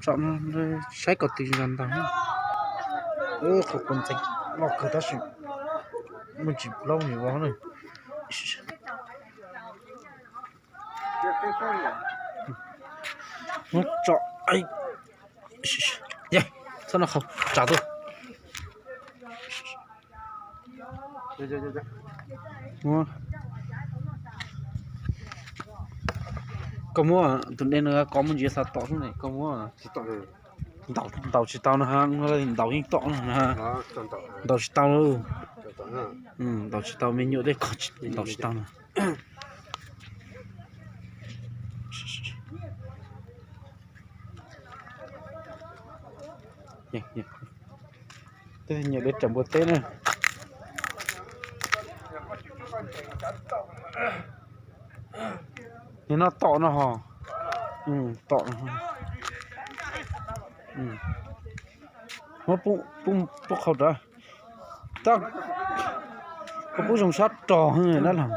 Tsom no saib kom twg ntag ntag. Qhov kuv ntxeev loj kawg tab sis muaj tsis plaub niag vov na. Muab tsom, txhob noj qhov tsav tuaj. Koj muab tus dej no kov muab ntsia xa tom xwb ne, koj muab. Ntaus tsis tau no ha, ntaus yeej tom no na. Ntaus tsis tau lauj. Ntaus tsis tau, me nyuam dej qhov ntaus tsis tau no. Tej nyuam dej raws npua teb na. Nws noj tom no ho. Tom. Muab pub qhau rau. Tab, koj pub zoo sab rog dab laug.